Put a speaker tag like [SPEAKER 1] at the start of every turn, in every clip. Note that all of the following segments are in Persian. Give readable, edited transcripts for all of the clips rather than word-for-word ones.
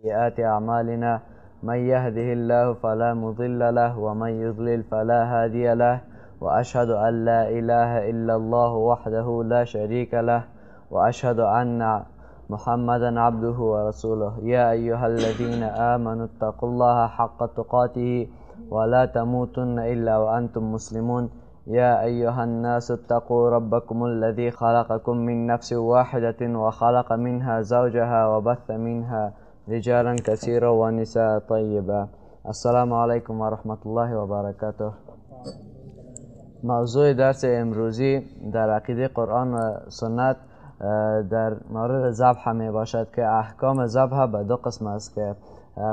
[SPEAKER 1] سيئات أعمالنا، من يهده الله فلا مضل له ومن يضلل فلا هادي له، وأشهد أن لا إله إلا الله وحده لا شريك له، وأشهد أن محمدا عبده ورسوله. يا أيها الذين آمنوا اتقوا الله حق تقاته ولا تموتن إلا وأنتم مسلمون. يا أيها الناس اتقوا ربكم الذي خلقكم من نفس واحدة وخلق منها زوجها وبث منها رجالا كثيرا ونساء طيبا. السلام علیکم و رحمت الله و برکاته. موضوع درس امروزی در عقیده قرآن و سنت در مورد ذبح می باشد که احکام ذبح به دو قسم است که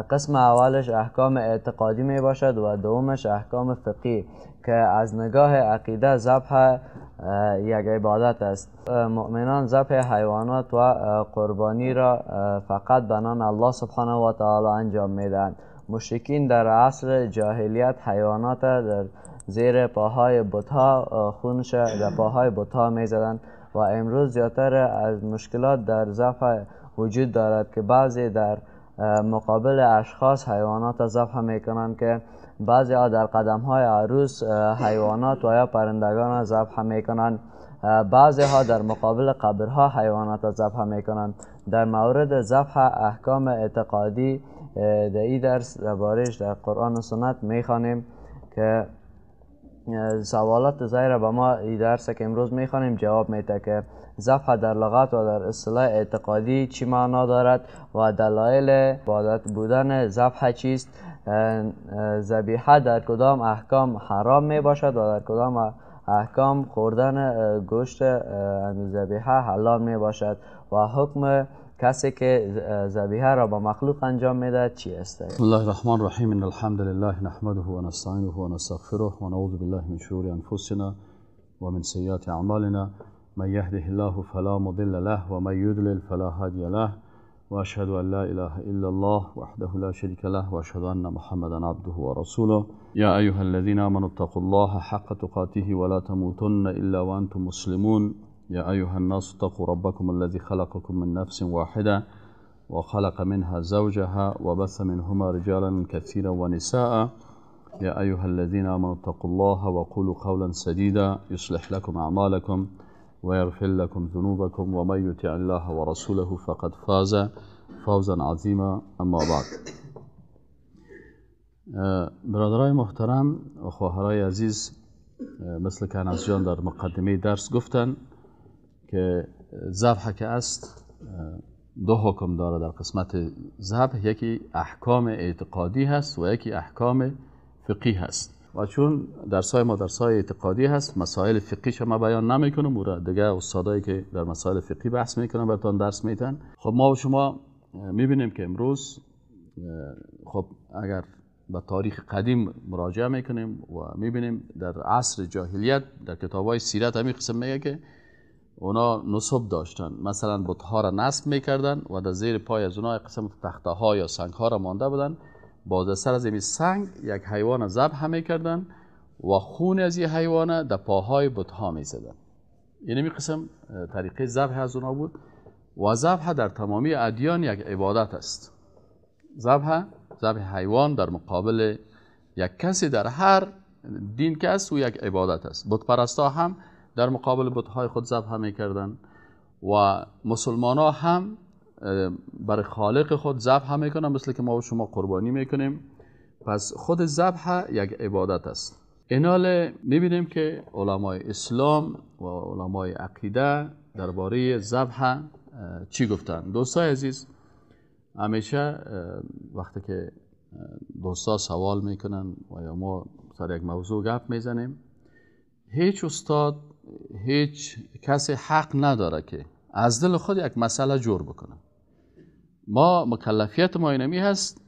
[SPEAKER 1] قسم اولش احکام اعتقادی می باشد و دومش احکام فقهی که از نگاه عقیده ذبح یک عبادت است. مؤمنان ذبح حیوانات و قربانی را فقط به نام الله سبحانه و تعالی انجام میدهند. مشرکین در عصر جاهلیت حیوانات در زیر پاهای بت‌ها خونش در پاهای بت‌ها میزدند و امروز زیادتر از مشکلات در ذبح وجود دارد که بعضی در مقابل اشخاص حیوانات ذبح میکنند که بعضی ها در قدم های عروس حیوانات و یا پرندگان ذبح میکنند، بعضی ها در مقابل قبرها حیوانات ذبح میکنند. در مورد ذبح احکام اعتقادی در این درس درباره‌اش در قرآن و سنت میخوانیم که سوالات زیر به ما این درس که امروز میخوانیم جواب میده که ذبح در لغت و در اصطلاح اعتقادی چی معنا دارد و دلایل عبادت بودن ذبح چیست، ذبیحه در کدام احکام حرام می باشد و در کدام احکام خوردن گوشت ذبیحه حلال می باشد و حکم کسی که ذبیحه را با مخلوق انجام میده چی است.
[SPEAKER 2] بسم الله الرحمن الرحیم. ان الحمد لله نحمده ونستعینه ونستغفره ونعوذ بالله من شرور انفسنا ومن سیئات اعمالنا. من يهده الله فلا مضل له ومن يضلل فلا هادي له، واشهد ان لا اله الا الله وحده لا شريك له، واشهد ان محمدا عبده ورسوله. يا ايها الذين امنوا اتقوا الله حق تقاته ولا تموتن الا وانتم مسلمون. يا أيها الناس اتقوا ربكم الذي خلقكم من نفس واحدة وخلق منها زوجها وبث منهما رجالا كثيرا ونساء. يا أيها الذين آمنوا اتقوا الله وقولوا قولا سديدا يصلح لكم أعمالكم ويغفر لكم ذنوبكم، ومن يطع الله ورسوله فقد فاز فوزا عظيما. اما بعد، برادرای محترم و خواهرای عزیز، مثل که انس جان در مقدمه درس گفتن که ذبح که است دو حکم داره در قسمت ذبح، یکی احکام اعتقادی هست و یکی احکام فقهی هست. و چون درسای ما درسای اعتقادی هست، مسائل فقهیش ما بیان نمیکنم، او را دیگه استادایی که در مسائل فقهی بحث میکنن براتون درس میتن. خب ما و شما میبینیم که امروز خب اگر به تاریخ قدیم مراجعه میکنیم و میبینیم در عصر جاهلیت در کتابای سیرت همین قسم میگه که اونا نصب داشتن، مثلا بت‌ها را نصب میکردن و در زیر پای از اونا قسم تخته ها یا سنگ ها را مانده بودن، باز سر از این سنگ یک حیوان ذبح میکردن و خون از این حیوان در پاهای بت‌ها میزدن. یعنی این قسم طریقه ذبح از اونا بود. و ذبح در تمامی ادیان یک عبادت است. ذبح حیوان در مقابل یک کسی در هر دین که است او یک عبادت است. بت پرستا هم در مقابل بت‌های خود ذبح میکردن و مسلمان ها هم برای خالق خود ذبح میکنن، مثل که ما و شما قربانی میکنیم. پس خود ذبح یک عبادت است. اینال میبینیم که علمای اسلام و علمای عقیده درباره ذبح چی گفتن. دوستای عزیز، همیشه وقتی که دوستا سوال میکنن و یا ما سر یک موضوع گپ میزنیم، هیچ استاد، هیچ کسی حق نداره که از دل خود یک مسئله جور بکنه. ما مکلفیت ما اینمی هست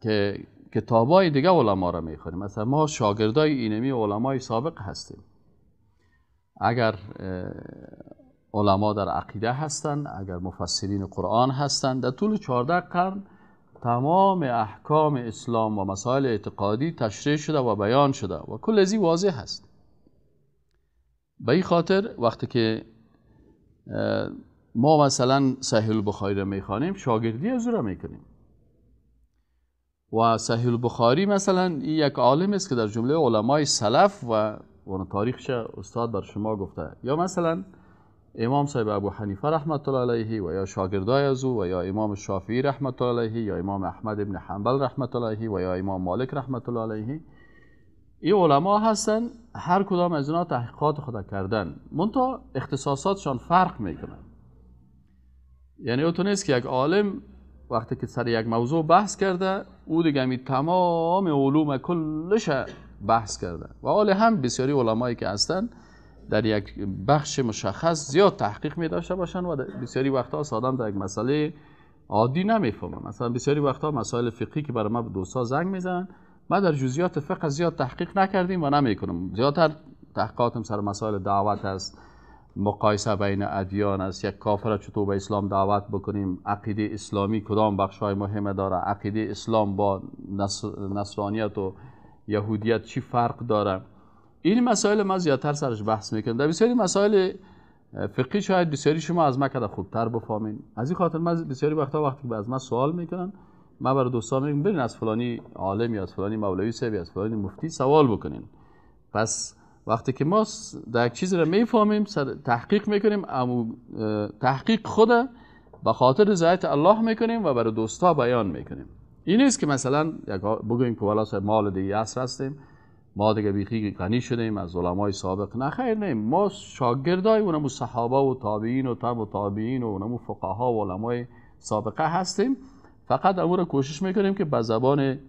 [SPEAKER 2] که کتابای دیگه علما را میخوانیم. مثلا ما شاگردای اینمی علمای سابق هستیم. اگر علما در عقیده هستند، اگر مفسرین قرآن هستند، در طول 14 قرن تمام احکام اسلام و مسائل اعتقادی تشریح شده و بیان شده و کل ازی واضح هست. به این خاطر وقتی که ما مثلا صحیح البخاری را میخوانیم، شاگردی از او را میکنیم. و صحیح البخاری مثلا یک عالم است که در جمله علمای سلف و تاریخش استاد بر شما گفته. یا مثلا امام صاحب ابو حنیفه رحمت الله علیه و یا شاگردای از او و یا امام شافعی رحمت الله علیه یا امام احمد ابن حنبل رحمت الله علیه و یا امام مالک رحمت الله علیه، این علما هستن، هر کدام از اینا تحقیقات خود کردن، منتها اختصاصاتشان فرق میکنن. یعنی او تو نیست که یک عالم وقتی که سر یک موضوع بحث کرده او دیگه می تمام علوم کلش بحث کرده. و حال هم بسیاری علمایی که هستن در یک بخش مشخص زیاد تحقیق می داشته باشن و بسیاری وقتها آدم در یک مسئله عادی نمیفهمه. مثلا بسیاری وقتها مسائل فقهی که برای ما دوستا زنگ میزنن، ما در جزئیات فقه زیاد تحقیق نکردیم و نمیکنم. زیادتر تحقیقاتم سر مسائل دعوت است، مقایسه بین ادیان است، یک کافر چطور به اسلام دعوت بکنیم، عقیده اسلامی کدام بخش‌های مهمه داره، عقیده اسلام با نصرانیت و یهودیت چی فرق داره. این مسائل ما زیادتر سرش بحث میکنیم. در بسیاری مسائل فقهی شاید بسیاری شما از ما کده خوبتر بفهمین. از این خاطر من بسیاری وقتا وقتی که از من سوال میکنن، من برای دوستان میگم برین از فلانی عالم یا از فلانی مولوی صاحب یا از فلانی مفتی سوال بکنین. پس وقتی که ما در یک چیز را میفهمیم تحقیق میکنیم، اما تحقیق خود به خاطر رضایت الله میکنیم و برای دوستا بیان میکنیم. این نیست که مثلا بگوییم که والا صاحب مال دیگه عصر هستیم، ما دیگه بیخی غنی شدیم از علمای سابق. نه خیر، نه، ما شاگردای اونمو صحابه و تابعین و تبع تابعین و اونمو فقها و علمای سابقه هستیم. فقط امو را کوشش میکنیم که به زبان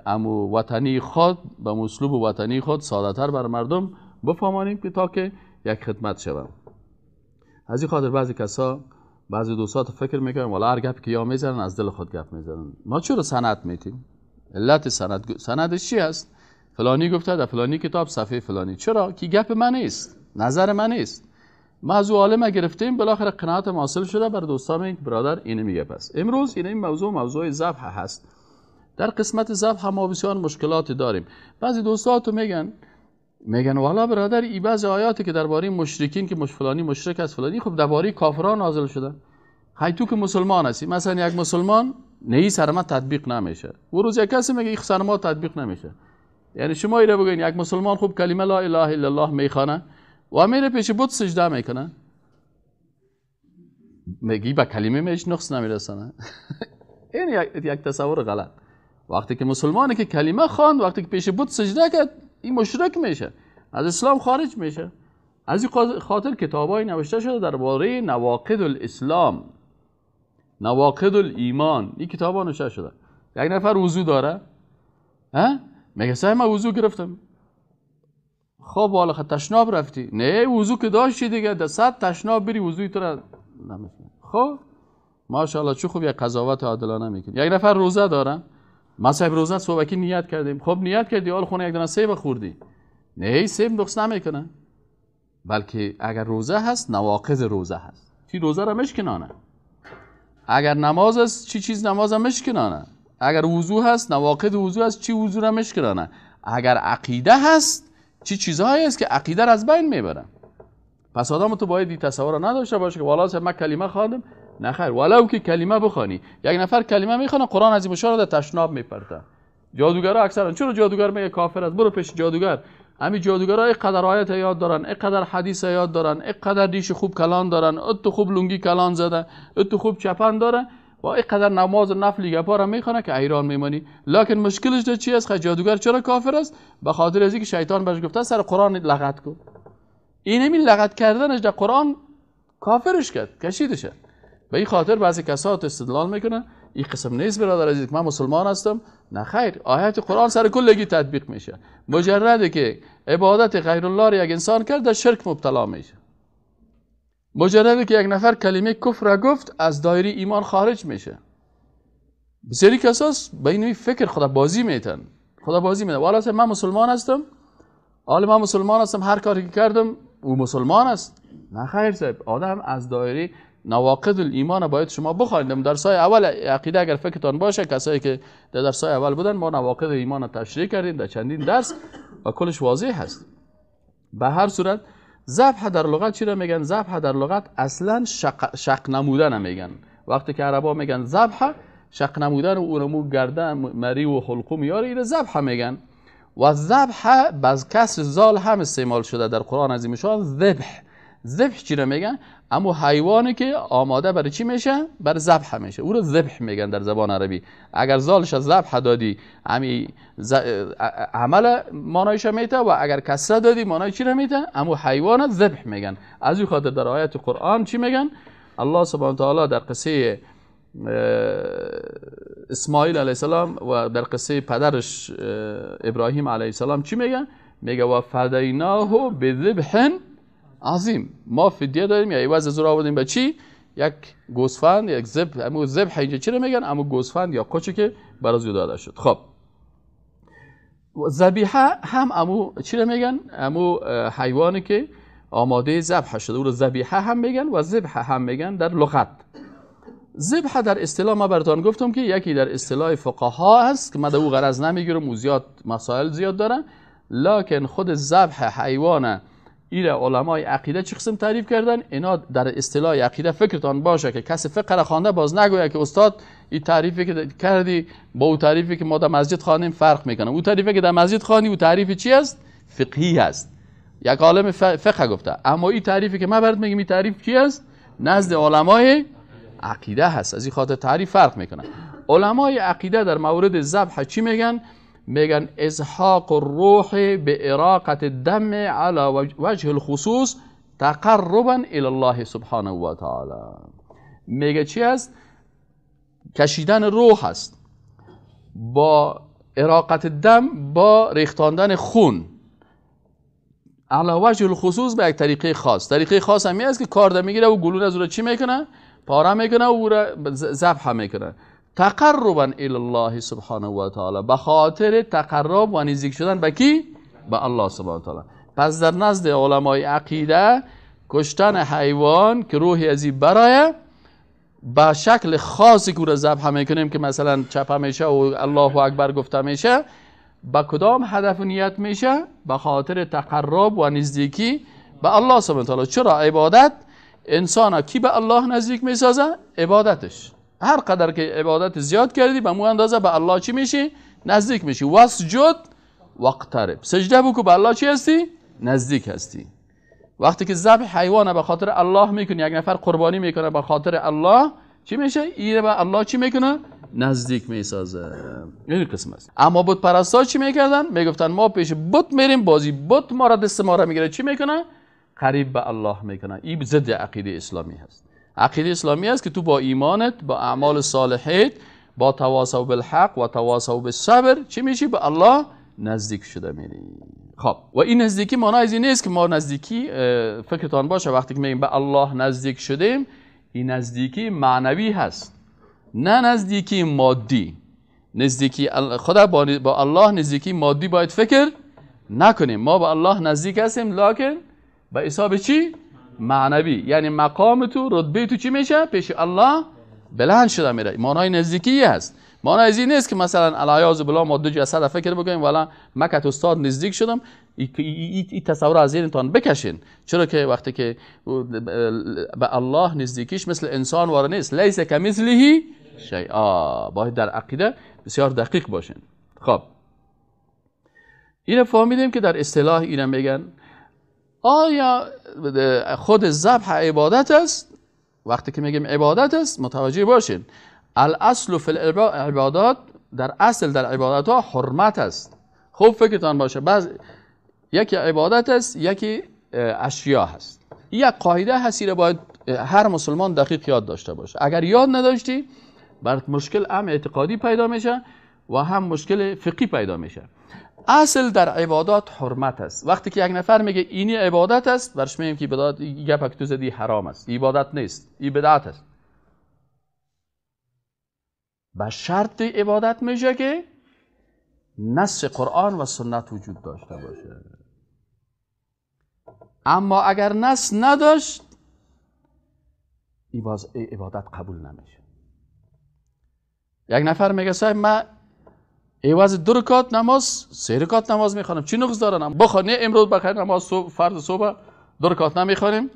[SPEAKER 2] امو وطنی خود، به اسلوب وطنی خود ساده تر بر مردم بفهمانیم که تا که یک خدمت شوم. از این خاطر بعضی کسا، بعضی دوستا فکر میکنن والا هر گپ که یا میزنن از دل خود گپ میزنن. ما چرا سند میتیم؟ علت سند، سندش چی است؟ فلانی گفته در فلانی کتاب صفحه فلانی. چرا؟ که گپ من نیست، نظر من نیست. ما از او عالم گرفتیم، بالاخره قناعت حاصل شده بر دوستان میگه برادر اینو میگه. پس امروز این موضوع، موضوع ذبح هست. در قسمت ذبح ما بسیار مشکلات داریم. بعضی دوستا تو میگن والا برادر ای بعضی آیاتی که درباره مشرکین که فلانی مشرک است فلانی، خب درباره کافران نازل شده. خی تو که مسلمان هستی، مثلا یک مسلمان نه سر ما تطبیق نمیشه. و روز یک کسی میگه این سر ما تطبیق نمیشه. یعنی شما ایره بگین یک مسلمان خوب کلمه لا اله الا الله میخوانه و میره پیش بت سجده میکنه، میگی با کلمه میش نقص نمیرسانه. این یک تصور غلط. وقتی که مسلمانی که کلمه خواند، وقتی که پیش بت سجده کرد، این مشرک میشه، از اسلام خارج میشه. از این خاطر کتابای نوشته شده درباره نواقض الاسلام، نواقض الایمان، این کتابا نوشته شده. یک نفر وضو داره، ها، میگه سعی من وضو گرفتم. خب والا تشناب رفتی؟ نه وضو که داشتی دیگه، در صد تشناب بری وضوی تو را نمیشه. خب ماشاءالله چه خوب یک قضاوت عادلانه میکنی. یک نفر روزه داره، ما صاحب روزه صبحکی نیت کردیم. خب نیت کردی، حال خونه یک دانه سیب خوردی. نه سیب نقص نمیکنه، بلکه اگر روزه هست نواقض روزه هست، چی روزه را مشکنانه. اگر نماز است چی چیز نماز مشکنانه. اگر وضو هست نواقض وضو هست، چی وضو را مشکنانه. اگر عقیده هست چی چیزهایی است که عقیده را از بین میبره. پس آدم تو باید این تصور را نداشته باشه که والا من کلمه خواندم. نه خیر، ولو که کلمه بخوانی. یک نفر کلمه میخونه، قرآن از این در تشناب میپرته. جادوگرا اکثرا، چرا جادوگر میگه کافر است؟ برو پیش جادوگر. همین جادوگرا اینقدر آیت یاد دارن، اینقدر حدیث یاد دارن، اینقدر ریش خوب کلان دارن، ات خوب لنگی کلان زده، ات خوب چپن داره و اینقدر نماز نفلی گپا را میخونه که حیران میمانی. لکن مشکلش در چی است؟ جادوگر چرا کافر است؟ به خاطر از اینکه شیطان بهش گفته سر قرآن لغت کن. این همین لغت کردنش در قرآن کافرش کرد، کشیدش. به این خاطر بعضی کسات استدلال میکنن این قسم نیست برادر عزیز، من مسلمان هستم. نه خیر، آیات قرآن سر کلگی تطبیق میشه. مجرده که عبادت غیر الله را یک انسان کرد در شرک مبتلا میشه. مجرده که یک نفر کلمه کفر را گفت از دایره ایمان خارج میشه. بسیاری کساس به این فکر خدا بازی میتن، خدا بازی میتن. والا من مسلمان هستم، حالا من مسلمان هستم، هر کاری که کردم او مسلمان است. نه خیر صاحب، آدم از دایره نواقض الایمان باید شما بخواید. در سای اول عقیده اگر فکرتان باشه، کسایی که در درسای اول بودن، ما نواقض ایمان تشریح کردیم در چندین درس و کلش واضح هست. به هر صورت ذبح در لغت چی را میگن؟ ذبح در لغت اصلا شق نمودن میگن. وقتی که عربا میگن ذبح، شق نمودن و اونمو گردن مری و حلقوم یاره، ایره ذبح میگن. و ذبح باز کسر زال هم استعمال شده در قرآن عظیم شان. ذبح، ذبح چی رو میگن؟ اما حیوانی که آماده برای چی میشه؟ برای ذبح میشه، او رو ذبح میگن در زبان عربی. اگر زالش از ذبح دادی امی عمل معنایش میته، و اگر کسره دادی معنای چی رو میته؟ اما حیوان ذبح میگن. از این خاطر در آیت قرآن چی میگن؟ الله سبحانه تعالی در قصه اسماعیل علیه السلام و در قصه پدرش ابراهیم علیه السلام چی میگن؟ میگه و فدیناه بذبح عظیم. ما فدیه دادیم یا عوض از او را آوردیم به چی؟ یک گوسفند، یک ذبح. اما ذبح اینجا چی رو میگن؟ اما گوسفند یا قوچی که برای او داده شد. خب ذبیحه هم امو چی رو میگن؟ امو حیوانی که آماده ذبح شده، او رو ذبیحه هم میگن و ذبح هم میگن در لغت. ذبح در اصطلاح ما براتون گفتم که یکی در اصطلاح فقها است که من در او غرض نمیگیرم و زیاد مسائل زیاد داره، لکن خود ذبح حیوان ایره علمای عقیده چه قسم تعریف کردن؟ اینا در اصطلاح عقیده فکرتان باشه که کسی فقه را خوانده باز نگوید که استاد این تعریفی که کردی با او تعریفی که ما در مسجد خواندیم فرق میکنه. او تعریفی که در مسجد خواندی او تعریف چی است؟ فقهی است، یک عالم فقه گفته. اما این تعریفی که من برات میگم این تعریف چی است؟ نزد علمای عقیده هست. از این خاطر تعریف فرق میکنه. علمای عقیده در مورد ذبح چی میگن؟ میگن ازحاق الروح به اراقت الدم على وجه الخصوص تقربا الى الله سبحانه و تعالی. میگه چی است؟ کشیدن روح است با اراقت دم، با ریختاندن خون، علی وجه الخصوص، به یک طریقه خاص. طریقه خاص همی است که کارده میگیره و گلوله از او را چی میکنه؟ پاره میکنه و او را ذبح میکنه. تقربا الی الله سبحانه و تعالی، به خاطر تقرب و نزدیک شدن به کی؟ به الله سبحانه و تعالی. پس در نزد علمای عقیده کشتن حیوان که روحی از این برای به شکل خاصی که او را ذبح میکنیم که مثلا چپه میشه و الله اکبر گفته میشه، به کدام هدف و نیت میشه؟ به خاطر تقرب و نزدیکی به الله سبحانه و تعالی. چرا عبادت انسان کی به الله نزدیک میسازه؟ عبادتش. هر قدر که عبادت زیاد کردی به مو اندازه به الله چی میشی؟ نزدیک میشی. واسجد واقترب، سجده بکو به الله چی هستی؟ نزدیک هستی. وقتی که ذبح حیوان به خاطر الله میکنی، یک نفر قربانی میکنه به خاطر الله، چی میشه؟ ایره به الله چی میکنه؟ نزدیک میسازه. این قسم است. اما بت پرستا چی میکردن؟ میگفتن ما پیش بت میریم، بازی بت ما را دست ما را میگیره، چی میکنه؟ قریب به الله میکنه. این ضد عقیده اسلامی هست. عقیده اسلامی است که تو با ایمانت، با اعمال صالحت، با تواصو بالحق و تواصو بالصبر چی میشی؟ به الله نزدیک شده میری. خب و این نزدیکی معنی از این نیست که ما نزدیکی، فکرتان باشه وقتی که میگیم به الله نزدیک شدیم، این نزدیکی معنوی هست، نه نزدیکی مادی. نزدیکی خدا با الله نزدیکی مادی باید فکر نکنیم. ما با الله نزدیک هستیم لکن به حساب چی؟ معنوی. یعنی مقام تو، رتبه تو چی میشه؟ پیش الله بلند شده میره. معنای نزدیکی هست. معنای از این نیست که مثلا العیاذ بالله ما دو جسد فکر بکنیم والا مکت استاد نزدیک شدم، این تصور از ذهنتان بکشین. چرا که وقتی که به الله نزدیکیش مثل انسان واره نیست، لیس کمثله شیء. باید در عقیده بسیار دقیق باشین. خب اینو فهمیدیم که در اصطلاح اینو میگن. آیا خود ذبح عبادت است؟ وقتی که میگیم عبادت است متوجه باشین، الاصل فی العبادات، در اصل در عبادت ها حرمت است. خوب فکرتان باشه، بعض یکی عبادت است، یکی اشیا هست. یک قاعده هست که باید هر مسلمان دقیق یاد داشته باشه. اگر یاد نداشتی برات مشکل هم اعتقادی پیدا میشه و هم مشکل فقهی پیدا میشه. اصل در عبادات حرمت است. وقتی که یک نفر میگه اینی عبادت است، برش میگیم که عبادت گپ که تو زدی حرام است، عبادت نیست، این بدعت است. به شرط عبادت میشه که نص قرآن و سنت وجود داشته باشه. اما اگر نص نداشت باز عبادت قبول نمیشه. یک نفر میگه صاحب من عوض 2 رکعت نماز 3 رکعت نماز میخوانم، چی نقص دارم؟ بخوان امروز بخیر نماز صبح، فرض صبح 2 رکعت نمیخوانیم،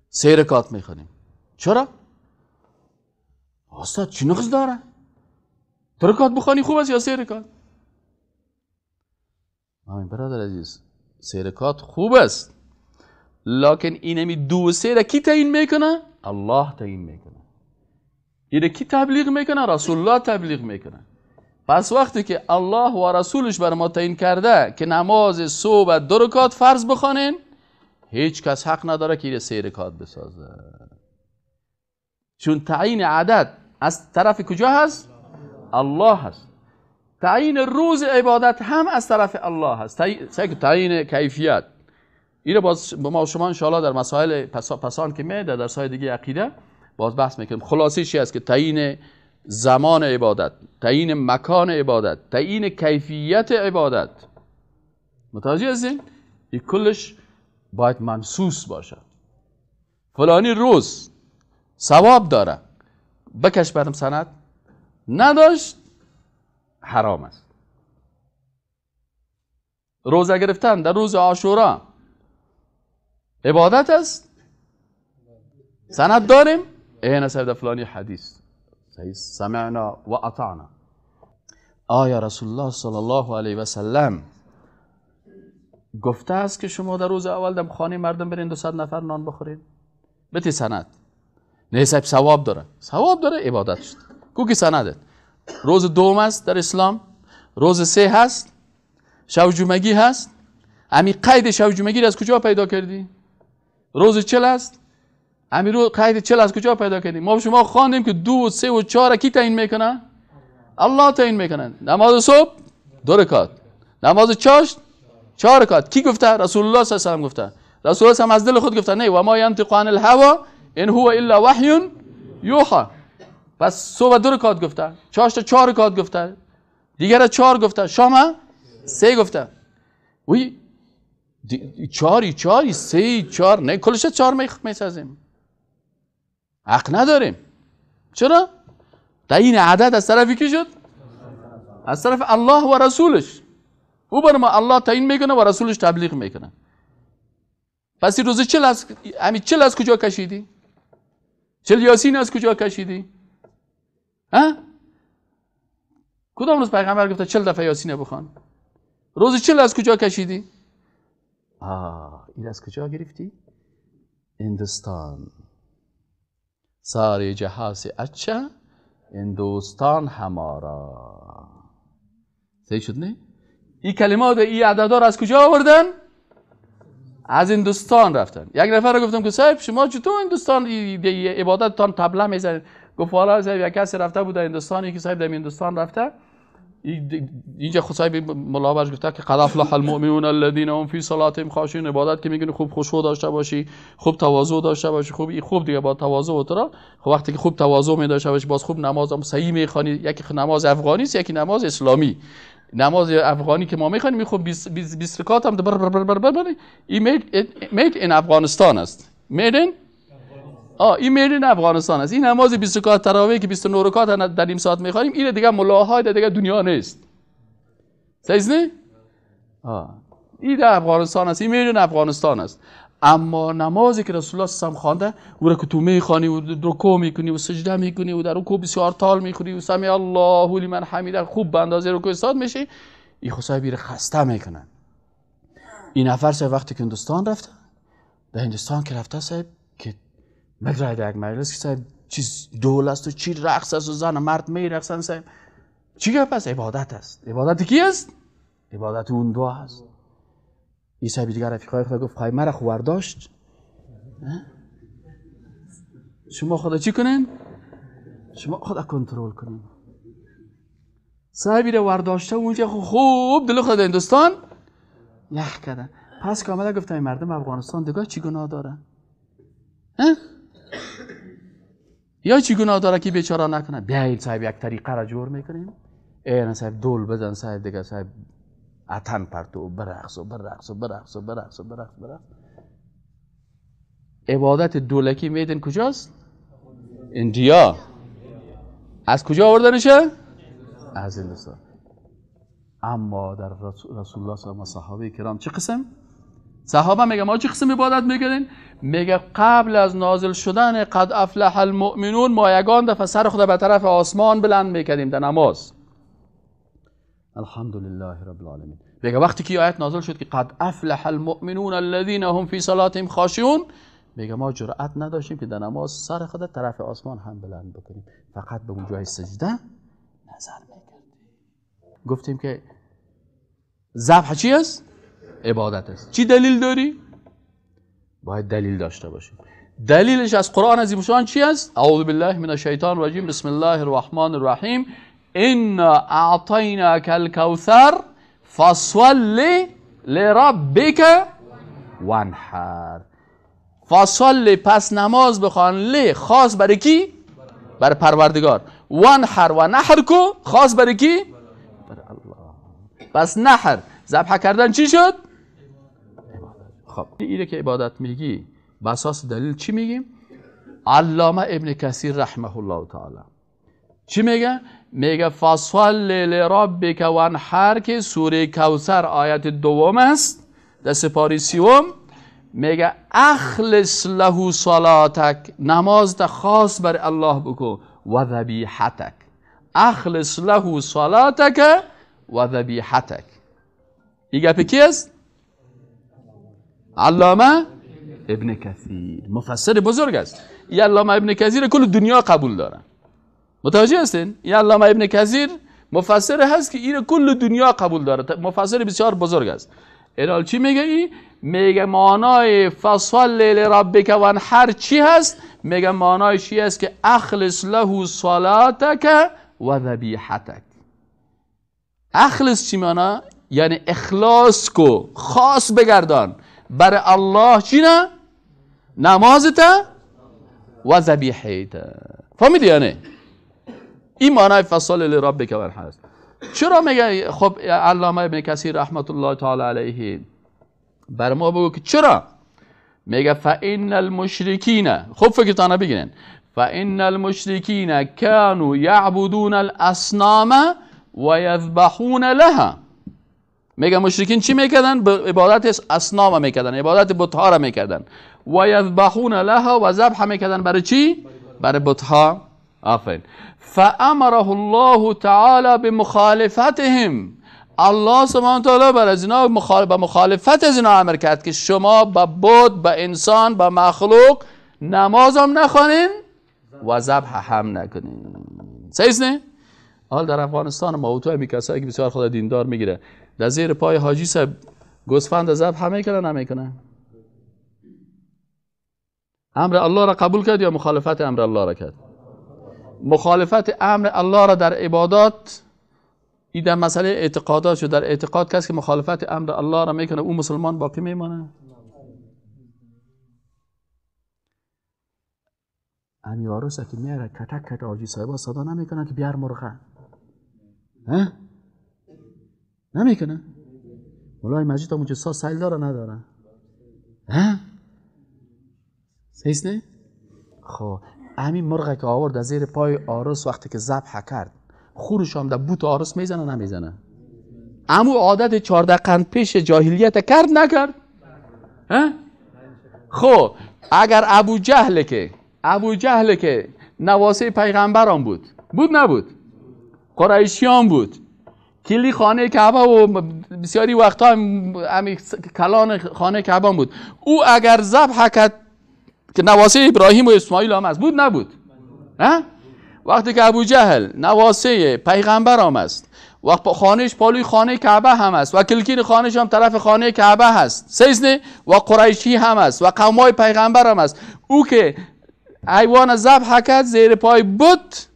[SPEAKER 2] 3 رکعت میخوانیم. چرا؟ استاد چی نقص داره؟ دو رکعت بخوانی خوب است یا سه رکعت؟ آمین برادر عزیز، سه رکعت خوب است، لکن اینمی دو و سه را کی تعیین میکنه؟ الله تعیین میکنه. اینه کی تبلیغ میکنه؟ رسول الله تبلیغ میکنه. پس وقتی که الله و رسولش بر ما تعیین کرده که نماز صبح دو رکعت فرض بخوانین، هیچ کس حق نداره که اینه سه رکعت بسازه. چون تعیین عدد از طرف کجا هست؟ الله هست. تعیین روز عبادت هم از طرف الله هست. تعیین کیفیت اینو باز ما شما انشاءالله در مسائل پسان که می در درس‌های دیگه عقیده باز بحث میکنیم. خلاصه چی است که تعیین زمان عبادت، تعیین مکان عبادت، تعیین کیفیت عبادت، متوجه هستین؟ این کلش باید منصوص باشه. فلانی روز ثواب داره، بکش برم سند، نداشت حرام است. روزه گرفتن در روز عاشورا عبادت است، سند داریم، این سید فلانی حدیث سمعنا و اطعنا. آیا رسول الله صلی الله علیه و سلم گفته است که شما در روز اول در خانه مردم برین 200 نفر نان بخورید؟ بتی سند. نه صاحب ثواب داره، ثواب داره، عبادت شد. کو که سندت؟ روز دوم است در اسلام، روز سه هست، شب جمعگی هست. امی قید شب جمعگی از کجا پیدا کردی؟ روز 40 است، امی رو قید 40 از کجا پیدا کردی؟ ما شما خواندیم که 2 و 3 و 4 کی تعیین میکنه؟ الله تعیین میکنه. نماز صبح 2 رکعت، نماز چاشت 4 رکعت. کی گفته؟ رسول الله صلی الله علیه و سلم گفته. رسول الله از دل خود گفته نه، و ما ینطق عن الهوى ان هو الا وحی یوحى. پس صبح 2 رکعت گفته، چاشت 4 رکعت گفته، دیگر 4 گفته، شام 3 گفته. وی 4 4 3 4 نه، کلش 4 میسازیم. حق نداریم. چرا؟ تعیین عدد از طرف کی شد؟ از طرف الله و رسولش. او بر ما الله تعیین میکنه و رسولش تبلیغ میکنه. پس این روز 40 از همین 40 از کجا کشیدی؟ 40 یاسین از کجا کشیدی؟ ها؟ کدام روز پیغمبر گفته 40 دفعه یاسین بخوان؟ روز 40 از کجا کشیدی؟ این از کجا گرفتی؟ هندوستان. ساری جهاز اچه هندوستان همارا. صحیح شد نه؟ این کلمات این عددها را از کجا آوردن؟ از هندوستان رفتن. یک نفر رو گفتم که صاحب شما چطور هندوستان عبادتتان طبله میزنید؟ گفت والا صاحب یک کسی رفته بود هندوستان، یکی صاحب در هندوستان رفته، اینجا خود صاحب ملا برش گفته که قد افلح المؤمنون الذين هم فی صلاتهم خاشعون. عبادت که میگن خوب خشوع داشته باشی، خوب تواضع داشته باشی، خوب دیگه با تواضع و تو. خب وقتی که خوب تواضع می داشته باشی، باز خوب نماز هم صحیح میخوانی. یکی نماز افغانی است، یکی نماز اسلامی. نماز افغانی که ما میخوانیم خوب 20 رکعت هم بر بر بر بر بر این made in افغانستان است. made in این made in افغانستان است. این نماز 20 رکعت تراویح که 29 رکعت در نیم ساعت میخوانیم، این دیگه ملاهای دیگه دنیا نیست. صحیح نه؟ این در افغانستان است، این made in افغانستان است. اما نمازی که رسول الله صلی الله علیه و خوانده، او را که تو میخوانی و رکوع میکنی و سجده میکنی و در رکوع بسیار تال میخوری و سمع الله لمن حمیده خوب به اندازه رکوع ایستاد میشی، این خو صاحب خسته میکنن. این نفر صاحب وقتی که هندوستان رفته، در هندوستان که رفته صاحب که مگره در یک مجلس که صاحب چیز دول است و چی رقص است و زن و مرد میرقصن، صاحب چی گپ است؟ عبادت است. عبادت کی است؟ عبادت اون دو است. این صاحب دیگر رفیقای خدا گفت خواهی مرا خو ورداشت، شما خدا چی کنین؟ شما خدا کنترل کنین. صاحبی رو ورداشته اونجا خوب دل خدا هندوستان یخ کرده. پس که آمده گفت مردم افغانستان دیگه چی گناه داره؟ یا چی گناه داره که بیچاره نکنه؟ بیایید صاحب یک طریقه را جور میکنیم، این صاحب دول بزن، صاحب دیگه صاحب اتن پرتو برقص و برقص و برقص و برقص و برقص برقص. عبادت دولکی میدن کجاست؟ اندیا. از کجا آوردنشه؟ از هندوستان. اما در رسول الله صلی الله علیه و صحابه کرام چه قسم؟ صحابه میگه ما چه قسم عبادت میکردیم؟ میگه قبل از نازل شدن قد افلح المؤمنون ما یگان دفعه سر خود به طرف آسمان بلند میکردیم در نماز. الحمدلله رب العالمین. میگه وقتی که آیت نازل شد که قد افلح المؤمنون الذين هم فی صلاتهم خاشعون، میگه ما جرأت نداشتیم که در نماز سر خود طرف آسمان هم بلند بکنیم، فقط به اون جای سجده نظر میکردیم. گفتیم که ذبح چی است؟ عبادت است. چی دلیل داری؟ باید دلیل داشته باشیم. دلیلش از قرآن عظیم شان چی است؟ اعوذ بالله من الشیطان الرجیم، بسم الله الرحمن الرحیم، انا اعطیناک الکوثر فصل لربک وانحر. فصل پس نماز بخوان، لی خاص برای کی؟ برای پروردگار. وانحر و نحر کو خاص برای کی؟ برای الله. پس نحر ذبح کردن چی شد؟ خب اینه که عبادت میگی به اساس دلیل چی میگیم؟ علامه ابن کثیر رحمه الله تعالی چی میگه؟ میگه فصل لربک وانحر که سوره کوثر آیت دوم است در سپاره 30، میگه اخلص له صلاتک، نماز تا خاص بر الله بکن، و ذبیحتک. اخلص له صلاتک و ذبیحتک. این گپ کی است؟ علامه ابن کثیر، مفسر بزرگ است. این علامه ابن کثیر کل دنیا قبول داره. متوجه هستین؟ این علامه ابن کثیر مفسر هست که این کل دنیا قبول داره، مفسر بسیار بزرگ است. اینال چی میگه؟ ای میگه معنای فصل لربک وانحر چی هست؟ میگه معنای چی است که اخلص له صلاتک و ذبیحتک. اخلص چی معنا؟ یعنی اخلاص کو، خاص بگردان برای الله چی نه؟ نمازت و ذبیحیت. فهمیدی یعنی؟ این معنای فصل لربک وانحر است. چرا میگه؟ خب علامه ابن کثیر رحمت الله تعالی علیه بر ما بگو که چرا میگه فان المشرکین، خب فکرتانه بگیرین، فان المشرکین كانوا یعبدون الاصنام و یذبحون لها. میگه مشرکین چی میکردن؟ به عبادت اصنام میکردن، عبادت بت‌ها را میکردن، و یذبحون لها و ذبح میکردن برای چی؟ برای بت‌ها. آفرین. فامره الله تعالی بمخالفتهم، الله سبحانه تعالی بر از اینا به مخالفت از اینا امر کرد که شما به بت، به انسان، به مخلوق نماز هم نخوانین و ذبح هم نکنین. صحیح نه؟ حال در افغانستان ما و تو همی کسایی که بسیار خدا دیندار میگیره در زیر پای حاجی صاحب گوسفند ذبح میکنه نمیکنه؟ امر الله را قبول کرد یا مخالفت امر الله را کرد؟ مخالفت امر الله را در عبادات، این در مسئله اعتقادات شد. در اعتقاد کسی که مخالفت امر الله را میکنه او مسلمان باقی میمانه؟ امی عروسه که میاره کتک کت حاجی صاحبا صدا نمیکنه که بیار مرغه، ها؟ نمیکنه؟ مولای مسجد هم اونجا سیل داره نداره؟ ها؟ صحیح نه؟ خب همین مرغ که آورد از زیر پای آرس وقتی که ذبح کرد، خورش هم در بوت آرس میزنه نمیزنه؟ امو عادت 14 قرن پیش جاهلیت کرد نکرد؟ ها؟ خب اگر ابو جهل که نواسه پیغمبران بود، بود نبود؟ قریشیان بود، کلی خانه کعبه و بسیاری وقتا هم کلان خانه کعبه بود، او اگر ذبح کرد که نواسه ابراهیم و اسماعیل هم است، بود نبود؟ ها؟ وقتی که ابو جهل نواسه پیغمبر هم است و خانهش پالوی خانه کعبه هم است و کلکین خانهش هم طرف خانه کعبه هست، سیزنه، و قریشی هم است و قومای پیغمبر هم است، او که حیوان ذبح کرد زیر پای بت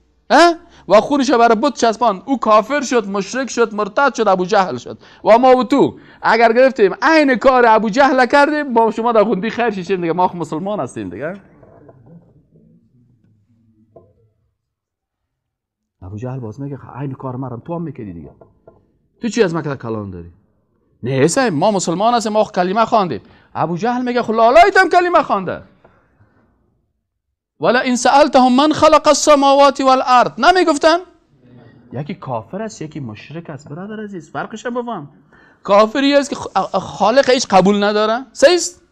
[SPEAKER 2] و خونش برای بت چسبان، او کافر شد، مشرک شد، مرتد شد، ابو جهل شد. و ما و تو اگر گرفتیم عین کار ابو جهل کردیم، با شما در غندی خیر شیشیم دیگه، ما مسلمان هستیم دیگه. ابو جهل باز میگه عین کار مرم تو هم میکردی دیگه، تو چی از مکه کلان داری؟ نه ما مسلمان هستیم، ما کلمه خواندیم. ابو جهل میگه خب لالایتم کلمه خوانده. ولا این سألتهم من خلق السماوات والارض، نمیگفتن؟ یکی کافر است یکی مشرک است. برادر عزیز فرقش بفهم. کافری است که خالق هیچ قبول نداره، صحیح است؟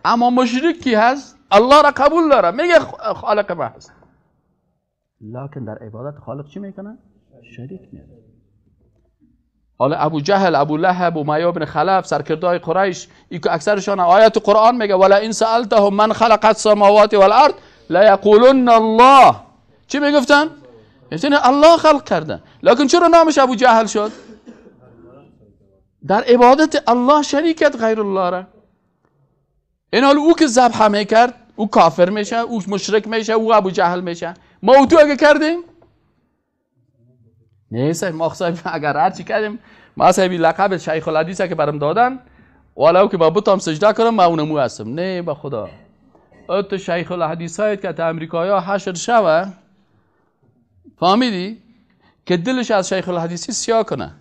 [SPEAKER 2] اما مشرک کی هست؟ الله را قبول داره، میگه خالق ما هست، لکن در عبادت خالق چی میکنه؟ شریک میاره. حالا ابو جهل، ابو لهب و امیه بن خلف، سرکردای قریش، ای که اکثرشان آیات قرآن میگه ولا ان سالتهم من خلق السماوات والارض لیقولن الله. چی میگفتن؟ میگفتن الله خلق کرده. لکن چرا نامش ابو جهل شد؟ در عبادت الله شریکت غیر الله را. این حال او که ذبح میکرد او کافر میشه، او مشرک میشه، او ابو جهل میشه. ما او تو اگه کردیم؟ نه صاحب، ما صاحب اگر هر چی کردیم، ما صاحب لقب شیخ الحدیث که برام دادن، ولو که با بتام سجده کنم ما اونمو هستم. نه با خدا، تو شیخ الحدیث هایت که تا امریکایا حشر شوه، فهمیدی که دلش از شیخ الحدیثی سیاه کنه.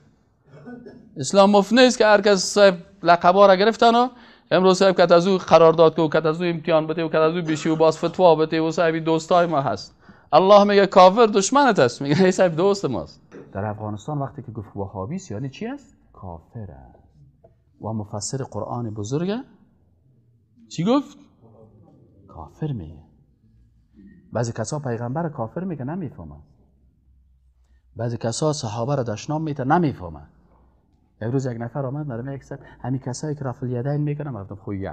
[SPEAKER 2] اسلام مفت نیست که هر کس صاحب لقبا را گرفتن و امروز صاحب که از او قرارداد که و که از او امتحان بده و که از او بشی و باز فتوا بده و صاحب دوستای ما هست. الله میگه کافر دشمنت است، میگه ای صاحب دوست ماست. در افغانستان وقتی که گفت وهابی است یعنی چی است؟ کافر است. و مفسر قرآن بزرگه چی گفت؟ کافر میگه. بعضی کسا پیغمبر کافر میگه نمیفهمن، بعضی کسا صحابه را دشنام میته نمیفهمن. یک روز یک نفر آمد مرمه یک سر همین کسایی که رفع الیدین میکنن، گفتم خو یک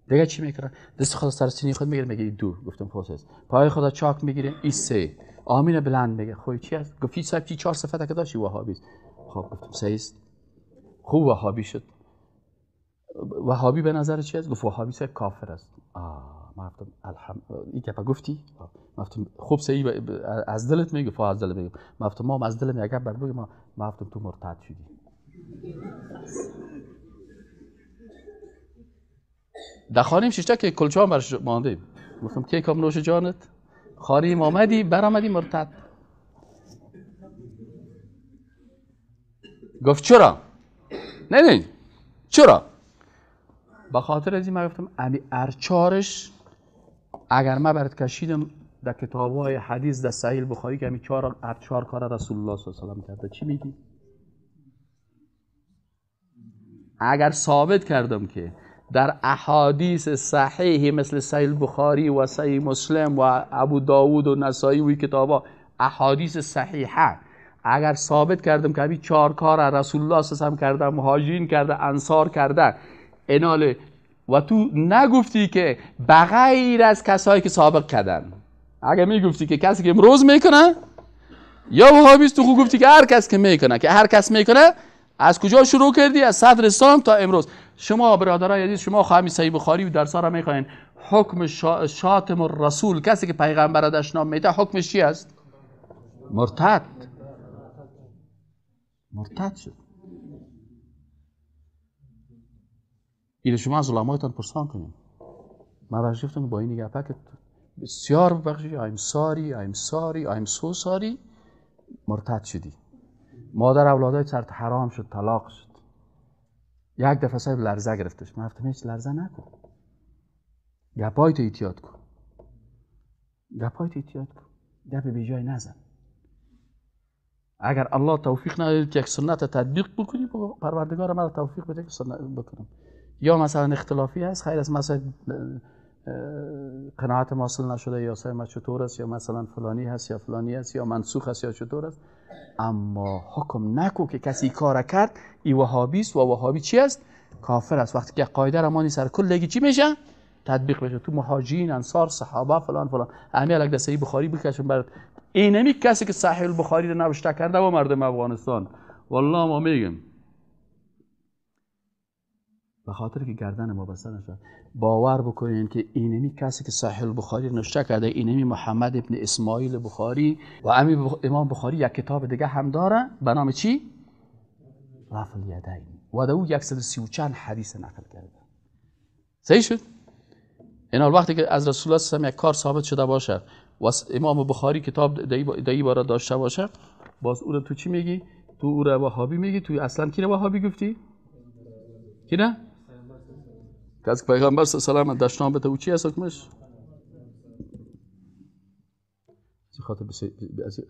[SPEAKER 2] دیگه چی میکنن؟ دست خود سر سینه خود میگیره، میگه دو. گفتم خو سه. پای خود چاک میگیره، این سه. آمین بلند میگه، خو چی است؟ گفت صاحب چی چهار صفته که داشتی وهابی است. خب گفتم سه است. خوب وهابی شد. وهابی به نظر چی است؟ گفت وهابی صاحب کافر است. ما گفتم الحمد این که گفتی، ما گفتم خوب سه از دلت میگه، فا از دلت میگه. ما گفتم ما از دلم یک بر بگم، ما گفتم تو مرتد شدی. در خانیم ششته که کلچه هم برش مانده. گفتم که کام نوش جانت خانیم آمدی برآمدی مرتد. گفت چرا؟ نه نه چرا؟ به خاطر از این من گفتم امی ارچارش اگر من برات کشیدم در کتاب‌های حدیث در صحیح بخاری که امی چهار ارچار کار رسول الله صلی الله علیه و سلم کرده، چی میگی؟ اگر ثابت کردم که در احادیث صحیح مثل صحیح بخاری و صحیح مسلم و ابو داود و نسائی و کتابا احادیث صحیحه، اگر ثابت کردم که همین چهار کار رسول الله صلی الله علیه و کرده، مهاجرین کرده، انصار کرده، اناله و تو نگفتی که بغیر از کسایی که سابق کردن، اگر میگفتی که کسی که امروز میکنه یا وهابیست، تو خود گفتی که هر کس که میکنه، که هر کس میکنه از کجا شروع کردی؟ از صدر اسلام تا امروز. شما برادرای عزیز، شما خواهی صحیح بخاری و درس‌ها را میخواین، حکم شاتم الرسول، کسی که پیغمبر را دشنام میده حکمش چی است؟ مرتد. مرتد شد. اینو شما از علمایتان پرسان کنیم. من برش گفتم با این گپه که بسیار ببخشید، I'm sorry, I'm sorry, I'm so sorry، مرتد شدی. مادر اولادای سرت حرام شد، طلاق شد. یک دفعه صاحب لرزه گرفتش. من گفتم هیچ لرزه نکن، گپای تو احتیاط کن، گپای تو احتیاط کن، گپ بی جای نزن. اگر الله توفیق نداد که یک سنت تطبیق بکنی، پروردگار مرا توفیق بده که سنت بکنم. یا مثلا اختلافی هست، خیر از مثلا قناعت حاصل نشده، یا صاحب چطور است، یا مثلا فلانی هست یا فلانی هست، یا منسوخ است یا چطور است، اما حکم نکو که کسی کار کرد ای وهابی است و وهابی چی است؟ کافر است. وقتی که قاعده را مانی سر کلگی چی میشه؟ تطبیق بشه. تو مهاجرین، انصار، صحابه، فلان فلان، همه الک در صحیح بخاری بکشون برات. اینمی کسی که صحیح البخاری رو نوشته کرده و مردم افغانستان، والله ما میگم به خاطر که گردن ما بسته نشد، باور بکنین که اینمی کسی که صحیح البخاری نوشته کرده، اینمی محمد ابن اسماعیل بخاری و امام بخاری یک کتاب دیگه هم داره به نام چی؟ رفع الیدین، و در او 130 چند حدیث نقل کرده. صحیح شد؟ این وقتی که از رسول الله صلی الله علیه و یک کار ثابت شده باشه و امام بخاری کتاب دایی بارا داشته باشه، باز او رو تو چی میگی؟ تو او رو وهابی میگی؟ تو اصلا کی رو وهابی گفتی؟ کی نه؟ کسی که پیغمبر صلی الله علیه و دشنام بده او چی است حکمش؟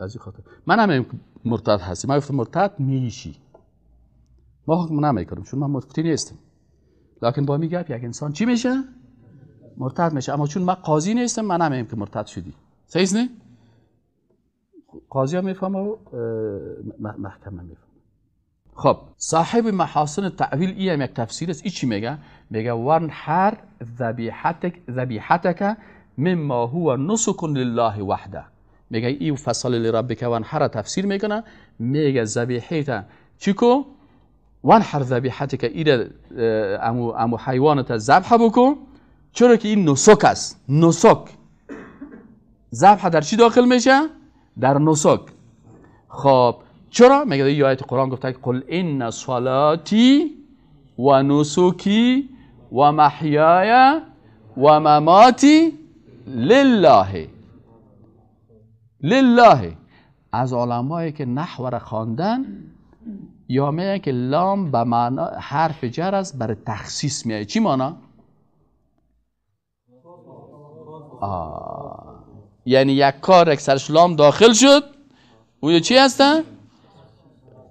[SPEAKER 2] از این خاطر من هم مرتد هستی. من گفتم مرتد میشی. ما حکم نمیکنیم چون ما مفتی نیستیم، لکن با می گپ یک انسان چی میشه؟ مرتد میشه. اما چون من قاضی نیستم، من نمیگم که مرتد شدی. صحیح نه؟ قاضی ها میفهمه و محکمه میفهمه. خب صاحب محاسن تأویل ای هم یک تفسیر است. ای چی میگه؟ میگه وانحر ذبیحتک مما هو نسک لله وحده. میگه ای فصل لربک وانحر تفسیر میکنه، میگه ذبیحت چی کو؟ وانحر ذبیحتک، ای امو حیوانت ذبح بکن، چرا که این نسک است. نسک ذبح در چی داخل میشه؟ در نسک. خب چرا؟ میگه یه آیت قرآن گفته قل ان صلاتی و نسکی و محیای و مماتی لله. لله. از علمایی که نحو را خواندن یا میگن که لام به معنا حرف جر است، برای تخصیص میاد. چی معنا؟ یعنی یک کار یک سرش لام داخل شد، او چی هستن؟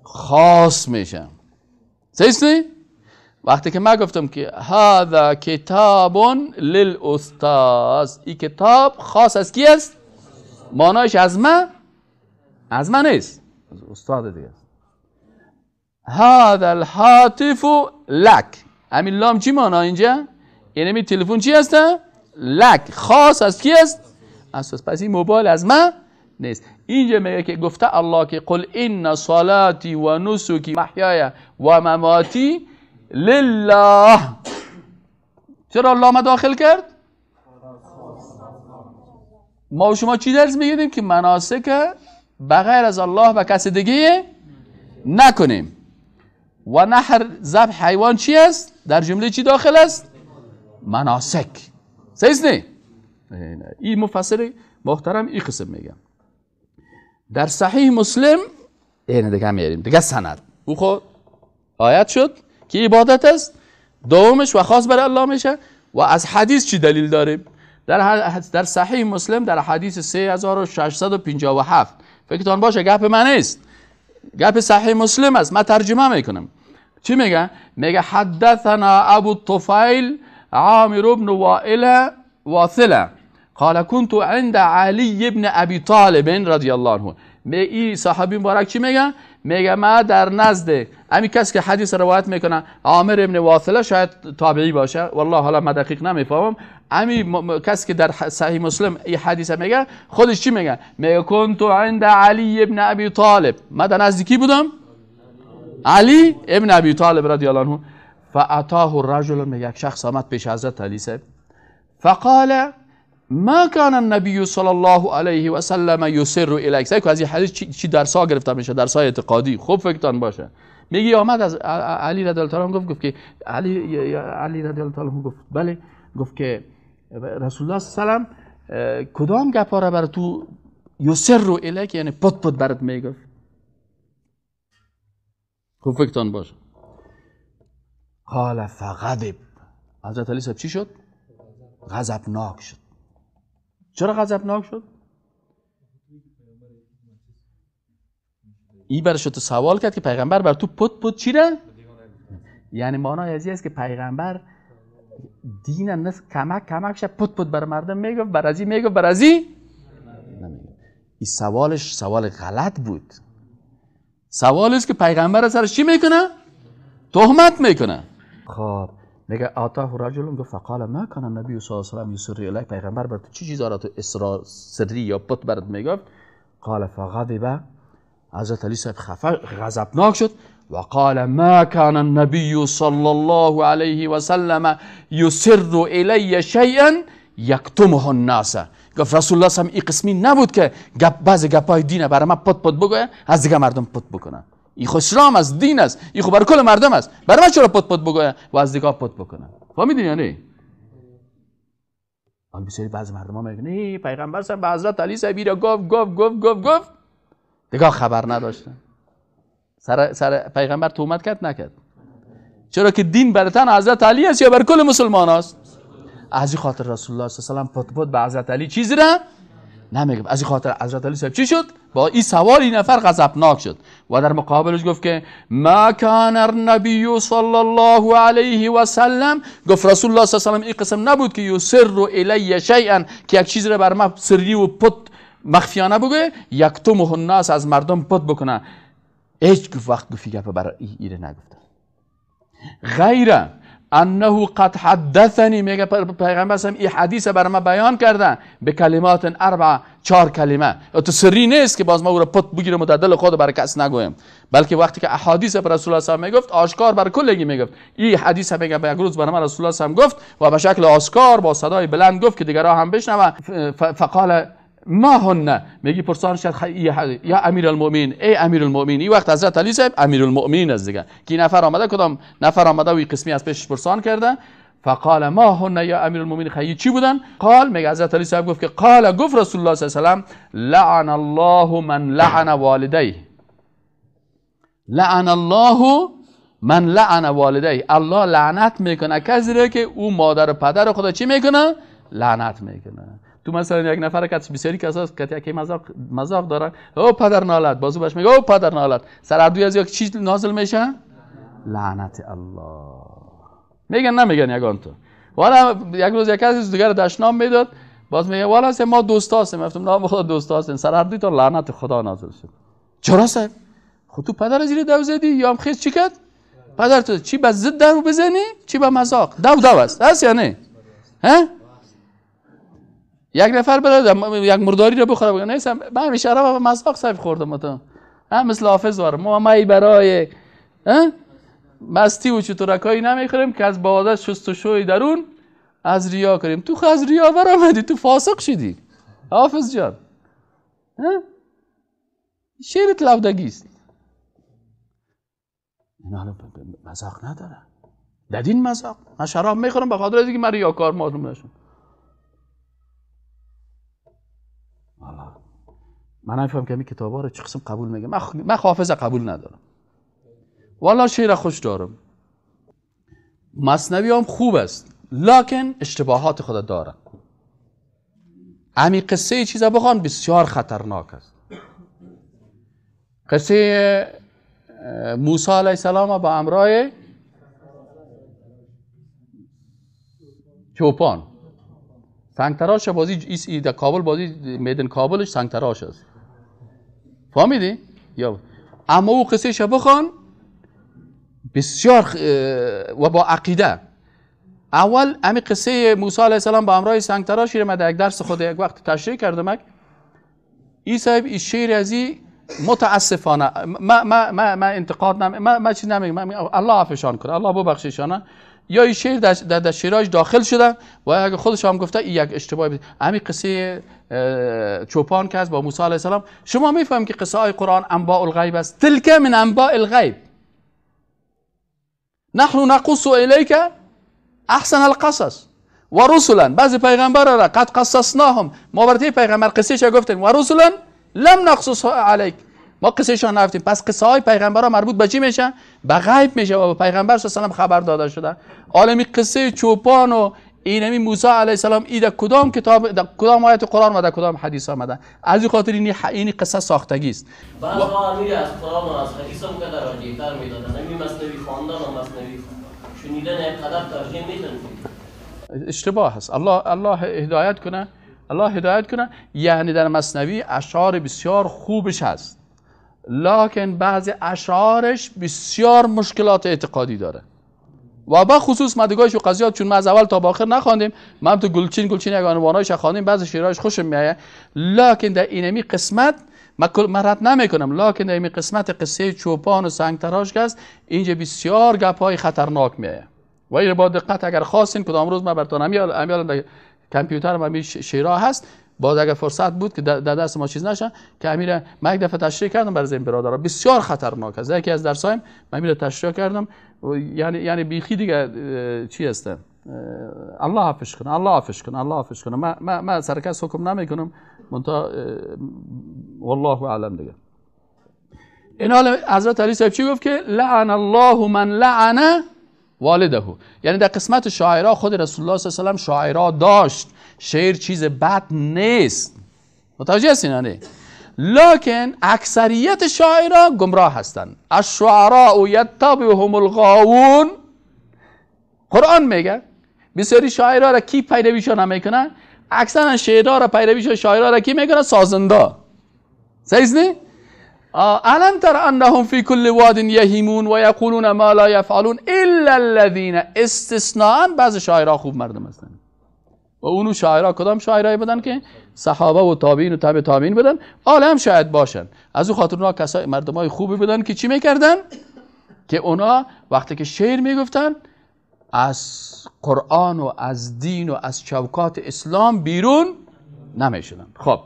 [SPEAKER 2] خاص میشن. صحیح؟ وقتی که من گفتم که هذا کتاب للاستاذ، این کتاب خاص از کی است؟ معنایش از من؟ از من نیست، از استاد دیگه است. هذا الهاتف لک، همین لام چی معنا اینجا؟ یعنی می تلفن چی هست؟ لک، خاص از کی است؟ از پس این موبایل از من نیست. اینجا میگه که گفته الله که قل ان صلاتی و نسکی محیای و مماتی لله. چرا لام داخل کرد؟ ما و شما چی درس میگیریم؟ که مناسک بغیر از الله و کس دیگه نکنیم. و نحر ذبح حیوان چی است؟ در جمله چی داخل است؟ مناسک. صحیح نه؟ این مفسر محترم این قسم میگم. در صحیح مسلم این دیگه میاریم دیگه سند او خود آیت شد که عبادت است، دومش و خاص برای الله میشه. و از حدیث چی دلیل داریم؟ در صحیح مسلم در حدیث 3657، فکرتان باشه گپ من نیست، گپ صحیح مسلم است، من ترجمه میکنم. چی میگه؟ میگه حدثنا ابو الطفیل عامر بن وائل واثله قال كنت عند علی بن ابی طالب رضی الله عنه. می صحابی مبارک چی میگه؟ میگه ما در نزد همین کسی که حدیث روایت میکنه عامر ابن واثله، شاید تابعی باشه، والله حالا من دقیق نمیفهمم. همین کسی که در صحیح مسلم این حدیث میگه خودش چی میگه؟ میگه كنت عند علی ابن ابی طالب، ما در نزد کی بودم؟ علی ابن ابی طالب رضی الله عنه. فاتاه الرجل، میگه یک شخص آمد پیش حضرت علی صاحب، فقال ما كان النبي صلى الله عليه وسلم يسر اليك. سیکو از این حدیث چی درسا گرفته میشه؟ درسای اعتقادی. خوب فکرتان باشه. میگه آمد از علی رضی الله عنه گفت که علی رضی الله عنه گفت بله، گفت که رسول الله صلی الله علیه و سلم کدام گپا را بر تو یسر الیک، یعنی پت پت برات میگفت. خوب فکرتان باشه. قال فغضب. حضرت علی صاحب چی شد؟ غضبناک شد. چرا غضبناک شد؟ ای برش تو سوال کرد که پیغمبر بر تو پت پت چی را؟ یعنی معنای از است که پیغمبر دین نس کمک کمک شه پت پت بر مردم میگفت، بر ازی میگفت، بر ازی نمیگفت. این سوالش سوال غلط بود. سوال است که پیغمبر سرش چی میکنه؟ تهمت میکنه. خب میگه آتاه رجل، گفت فقال ما کان النبی صلی الله علیه و سلم یسر الیک، پیغمبر بر تو چی چیزا را تو اسرار سری یا پت برات میگفت؟ قال فغضب. حضرت علی صاحب غضبناک شد و قال ما كان النبی صلی الله علیه و سلم یسر الی شیئا یکتمه الناس. گفت رسول الله صلی این قسمی نبود که گپ بعض گپای دین برای من پت پت بگوه از دیگه مردم پت بکنن. این خو اسلام است، دین است، این خو برای کل مردم است، برای من چرا پت پت بگوه و از دیگه پت بکنن؟ فهمیدین یعنی؟ حالا بسیاری بعض مردم ها میگن ای پیغمبر صاحب به حضرت علی صاحب را گفت گفت گفت گفت گفت، دیگه خبر نداشتن. سر پیغمبر تهمت کرد نکرد؟ چرا که دین برای تن حضرت علی است یا بر کل مسلمان است؟ از این خاطر رسول الله صلی الله علیه و سلم پت پت به حضرت علی چیزی را نمیگفت. از این خاطر حضرت علی صاحب چی شد؟ با این سوال این نفر غضبناک شد و در مقابلش گفت که ما کان النبی صلی الله علیه و سلم، گفت رسول الله صلی الله علیه و سلم این قسم نبود که یسر الی شیئا، که یک چیز را بر ما سری و پت مخفیانه بگه، یکتمه الناس، از مردم پت بکنه. هیچ وقت گفت گپ برای ایره نگفت. غیر انه قد حدثنی، میگه پیغمبر صلی این حدیث بر ما بیان کرده به کلمات اربع، 4 کلمه. تو سری نیست که باز ما او را پت بگیرم و در دل خود برای کس نگویم، بلکه وقتی که احادیث بر رسول الله صلی الله علیه و میگفت آشکار بر کلگی میگفت. این حدیث میگه یک روز بر ما رسول الله صلی الله علیه و گفت و به شکل آشکار با صدای بلند گفت که دیگران هم بشنون. فقال ما هن، میگی پرسان شد یا امیرالمؤمنین، ای امیرالمؤمنین. این وقت حضرت علی صاحب امیرالمؤمنین است دیگه، که نفر آمده، کدام نفر آمده و این قسمی از پیش پرسان کرده. فقال ما هن یا امیرالمؤمنین، خیلی چی بودن؟ قال، میگه حضرت علی صاحب گفت که قال، گفت رسول الله صلی الله علیه و سلم لعن الله من لعن والدیه، لعن الله من لعن والدیه، الله لعنت میکنه کسی را که او مادر و پدر خدا چی میکنه؟ لعنت میکنه. تو مثلا یک نفر که بسیاری کسا که یکی مذاق دارن، او پدر نالت، بازو باش میگه او پدر نالت، سر هر دوی از یک چیز نازل میشه؟ لعنت الله. میگن نمیگن یگان تو. والا یک روز یک کسی دیگر دشنام میداد، باز میگه والا ما دوست هستیم، گفتم نام خدا دوست هستیم، سر هر دوی تا لعنت خدا نازل شد. چرا صاحب؟ خب تو پدر زیر دو زدی یا هم خیز چی کرد؟ پدر تو چی به ضد دو بزنی چی به مذاق؟ دو دو است، هست یا نه؟ ها؟ یک نفر بره یک مرداری رو بخوره بگه نیستم من همیشه شراب به مذاق صاحب خوردم، تو هم مثل حافظ وار ما می برای مستی و چطورکایی نمیخوریم که از باده شستشوی درون از ریا کنیم. تو از ریا برآمدی، تو فاسق شدی حافظ جان. شعرت لودگی است. این حالا مذاق نداره در این مذاق. من شراب میخورم به خاطر اینکه من ریاکار معلوم نشم. من نمیفهم که این کتابا رو چه قسم قبول میگم. من حافظ قبول ندارم والا، شعر خوش دارم، مثنوی هم خوب است، لکن اشتباهات خود داره. امی قصه چیزا بخوان بسیار خطرناک است. قصه موسی علیه السلام با امرای چوپان، سنگتراش بازی در کابل، بازی میدن کابلش سنگتراش است، فهمیدی؟ یا اما او قصه ش بخوان بسیار و با عقیده. اول امی قصه موسی علیه السلام با همراه سنگتراش رو من در یک درس خود یک وقت تشریح کردم. ای صاحب این شعر ازی متاسفانه ما ما ما ما انتقاد نم ما ما چیز نمیگم، الله عفوشان کنه، الله ببخششانه، یا این شعر در شعرهاش داخل شده و اگه خودش هم گفته این یک اشتباهی بود. همین قصه چوپان که است با موسی علیه السلام، شما میفهمید که قصه های قرآن انباء الغیب است، تلک من انباء الغیب نحن نقص الیک احسن القصص و رسلا، بعضی پیغمبرا را قد قصصناهم، ما برای پیغمبر قصه ش گفتیم، و رسلا لم نقصص علیک، ما قصه شان نگفتیم. پس قصه های پیغمبرا مربوط به چی میشه؟ به غیب میشه و به پیغمبر صلی الله علیه و خبر داده شده. عالمی قصه چوپان و اینمی موسی علیه السلام ای در کدام کتاب، در کدام آیت قرآن و در کدام حدیث آمده؟ از این خاطر این قصه ساختگی است.
[SPEAKER 3] بعضی امیر از قرآن و از حدیث هم که در راجع‌تر میدادن، همین مثنوی خواندن و مثنوی شنیدن یک قدر ترجیح میدن.
[SPEAKER 2] اشتباه است. الله هدایت کنه، الله هدایت کنه. یعنی در مثنوی اشعار بسیار خوبش هست، لکن بعضی اشعارش بسیار مشکلات اعتقادی داره و با خصوص مدگاهش و قضیات، چون ما از اول تا به آخر نخواندیم، ما هم تو گلچین یک عنوانایش خواندیم، بعضی شعرهایش خوشم میآید، لکن در اینمی قسمت من رد نمیکنم، لکن در اینمی قسمت قصه چوپان و سنگتراش که است، اینجا بسیار گپ‌های خطرناک میآید و این با دقت اگر خواستین کدام روز من براتون امیال کامپیوتر ما شعرها هست، باز اگر فرصت بود که در دست ما چیز نشه که امیر من یک دفعه تشریح کردم برای این برادرها، بسیار خطرناک است. یکی از درسایم من امیر تشریح کردم، یعنی بیخی دیگه چی هست، الله عفوش کنه، الله عفوش کنه، الله عفوش کنه. من سر کس حکم نمیکنم، منتها والله اعلم دیگه. این حال حضرت علی صاحب چی گفت که لعن الله من لعن والده، یعنی در قسمت شاعرها خود رسول الله صلی الله علیه و سلم شاعرها داشت. شعر چیز بد نیست، متوجه هستین؟ نه. لکن اکثریت شاعرها گمراه هستند. الشعراء یتبعهم الغاوون. قرآن میگه بسیاری شاعرها را کی پیرویشان نمیکنه؟ اکثرا شعرها را پیرویشان شاعرها را کی میکنه؟ سازنده. صحیح نه؟ الم تر انهم فی کل واد یهیمون و یقولون ما لا یفعلون الا الذین، استثناء بعض شاعرها خوب مردم هستند. و اونو شاعرها کدام شاعرایی بودن که صحابه و تابعین و تابع تابعین بودن، عالم شاید باشن. از او خاطر اونا کسای مردمای خوبی بودن که چی میکردن؟ که اونا وقتی که شعر میگفتن از قرآن و از دین و از چوکات اسلام بیرون نمیشدن. خب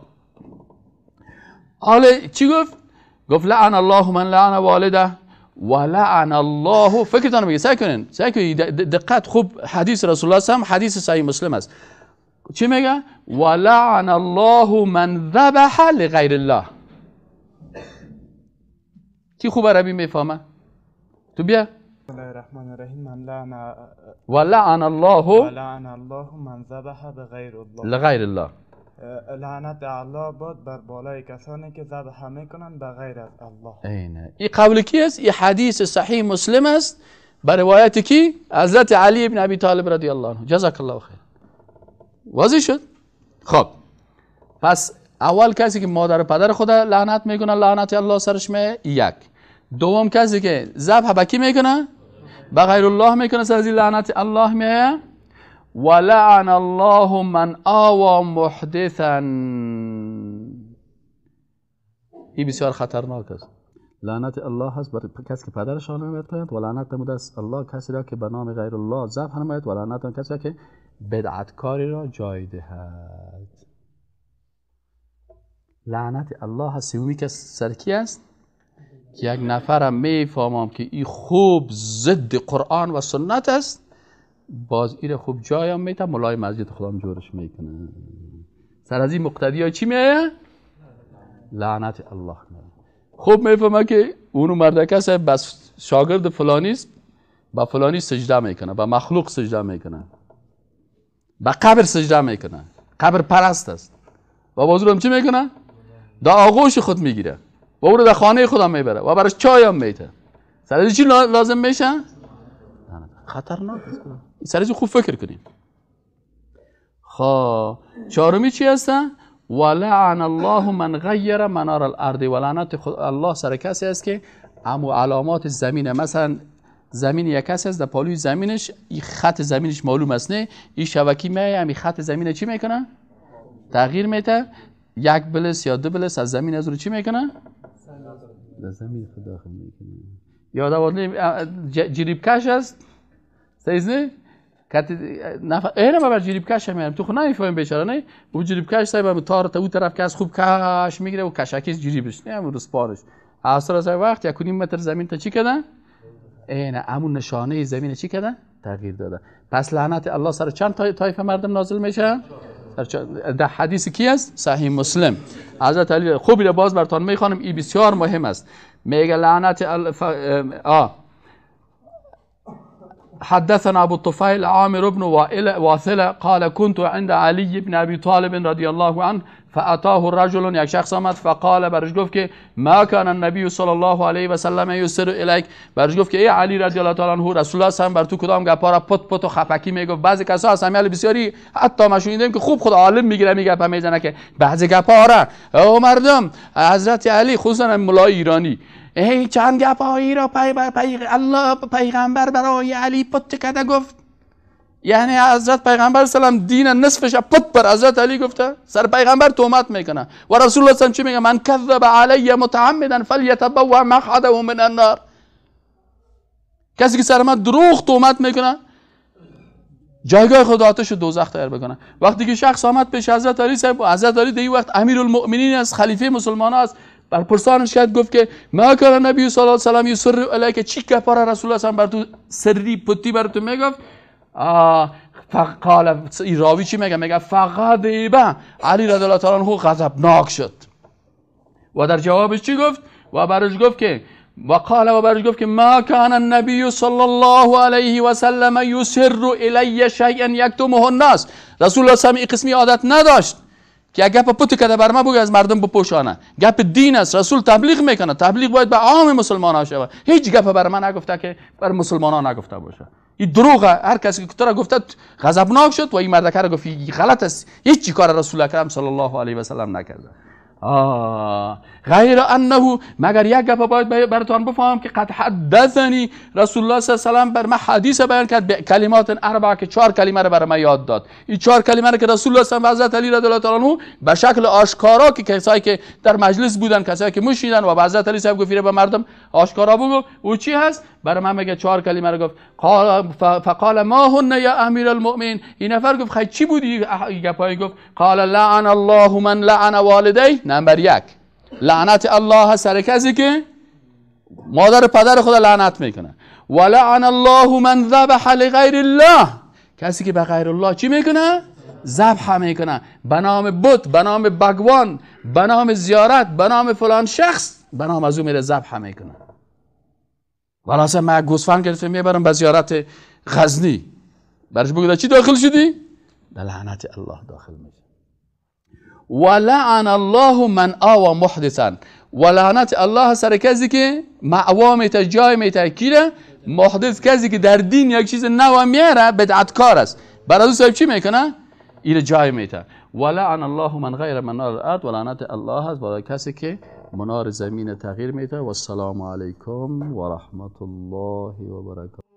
[SPEAKER 2] حالا چی گفت؟ گفت لعن الله من لعن والده و لعن الله. فکرتان میگه، سعی کنین، سعی کنین دقت. خوب حدیث رسول الله هم حدیث صحیح مسلم است. چی میگه؟ و لعن الله من ذبح لغیر الله. کی خوب عربی میفهمه؟ تو بیا.
[SPEAKER 4] بسم الله الرحمن الرحیم. من لعن
[SPEAKER 2] و لعن الله،
[SPEAKER 4] و لعن الله من ذبح بغیر الله،
[SPEAKER 2] لغیر الله.
[SPEAKER 4] لعنت الله باد بر بالای کسانی که ذبح میکنند به غیر از الله.
[SPEAKER 2] اینه این قول کی است؟ این حدیث صحیح مسلم است بر روایت کی؟ حضرت علی بن ابی طالب رضی الله عنه. جزاک الله خیر. واضح شد؟ خب پس اول کسی که مادر و پدر خود لعنت میکنه لعنت الله سرش میه، یک. دوم کسی که ذبح به کی میکنه؟ به غیر الله میکنه، سر از لعنت الله میه. و لعن الله من آوى محدثا. این بسیار خطرناک است. لعنت الله هست بر کسی که پدرش را نماید کند، و لعنت نموده است الله کسی را که به نام غیر الله ذبح نماید، و لعنت آن کسی را که بدعتکاری را جای دهد. لعنت الله هست. سومی کس سرکی است که یک نفرم میفهمم که این خوب ضد قرآن و سنت است، باز ایره خوب جایم میته، ملای مسجد خودم جورش میکنه. سر از این مقتدی ها چی میایه؟ لعنت الله میایه. خوب میفهمه که اونو مرد کس بس شاگرد فلانی است، با فلانی سجده میکنه، با مخلوق سجده میکنه، با قبر سجده میکنه، قبر پرست است. و باز هم چی میکنه؟ در آغوش خود میگیره و او رو در خانه خودم میبره و براش چای هم میته. سر از چی لازم میشه؟ خطرناک است. سر از خوب فکر کنیم. خب چهارمی چی هست؟ و لعن الله من غیر منار الارض. و لعنت الله سر کسی است که امو علامات زمینه، مثلا زمین یک کسی است، در پالوی زمینش این خط زمینش معلوم است، نه این شبکی میایه همین خط زمینه چی میکنه؟ تغییر میده. یک بلس یا دو بلس از زمین از رو چی میکنه؟ در زمین خود داخل میکنه. یا در جریب کش است، صحیح نه؟ نفر اینم بر جریب کش میرم تو خو نمیفهمیم بیچاره، نه او جریب کش صاحب تار تا او طرف که از خوب کش میگیره و کشکی جریبش نه همون رسپارش اصلا از وقت 1.5 متر زمین تا چی کردن؟ اینه همون نشانه زمین چی کردن؟ تغییر داده. پس لعنت الله سر چند طایفه مردم نازل میشه؟ در حدیث کی است؟ صحیح مسلم. حضرت علی خوبی را باز براتون میخوانم، این بسیار مهم است. میگه لعنت حدثنا أبو الطفيل عامر بن واثلة قال كنت عند علي بن أبي طالب رضي الله عنه فأتاه رجل، یک شخص آمد، فقال برش گفت که ما كان النبي صلى الله عليه وسلم يسر إليك. برش گفت که ای علی رضی الله تعالی عنه، رسول الله صلی بر تو کدام گپا را پت پت و خفکی میگفت. بعضی کسا هستن علی بسیاری حتی ما شنیدیم که خوب خود عالم میگیره میگه گپ میزنه که بعضی گپا را او مردم حضرت علی خصوصا ملای ایرانی ای چند گپایی را پی الله پیغمبر برای علی پت کرده گفت. یعنی حضرت پیغمبر سلام دین نصفش پت بر حضرت علی گفته، سر پیغمبر تهمت میکنه. و رسول الله سلام چی میگه؟ من کذب علی متعمدا فلیتبوأ مقعده من النار. کسی که سر من دروغ تهمت میکنه جایگاه خود آتش دوزخ تیار بکنه. وقتی که شخص آمد پیش حضرت علی صاحب، حضرت علی در این وقت امیرالمؤمنین است، خلیفه مسلمان است، بر پرسانش کرد گفت که ما کان النبی صلی الله علیه و سلم یسر الیک، چی گپا رسول الله بر تو سری پتی بر تو میگفت؟ فقال، این راوی چی میگه؟ میگه فغضب علی رضی الله تعالی عنه غضبناک شد و در جوابش چی گفت؟ و برش گفت که و قال، و برش گفت که ما کان النبی صلی الله علیه و سلم یسر الی شیئا یکتمه الناس. رسول الله صلی الله علیه و سلم این قسمی عادت نداشت که گپ پوت کده بر ما بگه از مردم بپوشانه. گپ دین است، رسول تبلیغ میکنه، تبلیغ باید به عام مسلمان ها شود. هیچ گپ بر من نگفته که بر مسلمان ها نگفته باشه. این دروغه. هر کسی که تو را گفته غضبناک شد و این مردکه را گفت غلط است، هیچ کار رسول اکرم صلی الله علیه و سلم نکرده. غیر انه، مگر یک گپ باید براتون بفهمم که قد حدثنی رسول الله صلی الله علیه و سلم، بر من حدیث بیان کرد به کلمات اربع، که 4 کلمه را بر من یاد داد. این 4 کلمه را که رسول الله صلی الله علیه و حضرت علی رضی الله تعالی عنه به شکل آشکارا که کسایی که در مجلس بودن، کسایی که مشیدن و حضرت علی صاحب گفت به مردم آشکارا بگو او چی هست، بر من میگه 4 کلمه را گفت. فقال ما هن یا امیر المؤمنین. این نفر گفت خی چی بودی گپای؟ گفت قال لعن الله من لعن والديه. نمبر 1، لعنت الله سر کسی که مادر پدر خود لعنت میکنه. و لعن الله من ذبح لغیر الله، کسی که به غیر الله چی میکنه؟ ذبح میکنه، به نام بت، به نام بگوان، به نام زیارت، به نام فلان شخص، به نام از او میره ذبح میکنه. ولی من گوسفند گرفتم میبرم به زیارت غزنی، برش بگو چی داخل شدی؟ به لعنت الله داخل میشه. و لعن الله من آوى محدثا، و لعنت الله سر کسی که مأوا میته، جای میته، کیره؟ محدث، کسی که در دین یک چیز نو میاره، بدعتکار است، برای او صاحب چی میکنه؟ ایره جای میته. و لعن الله من غیر منار الارض، و لعنت الله است برای کسی که منار زمین تغییر میده. و السلام علیکم و رحمت الله و برکاته.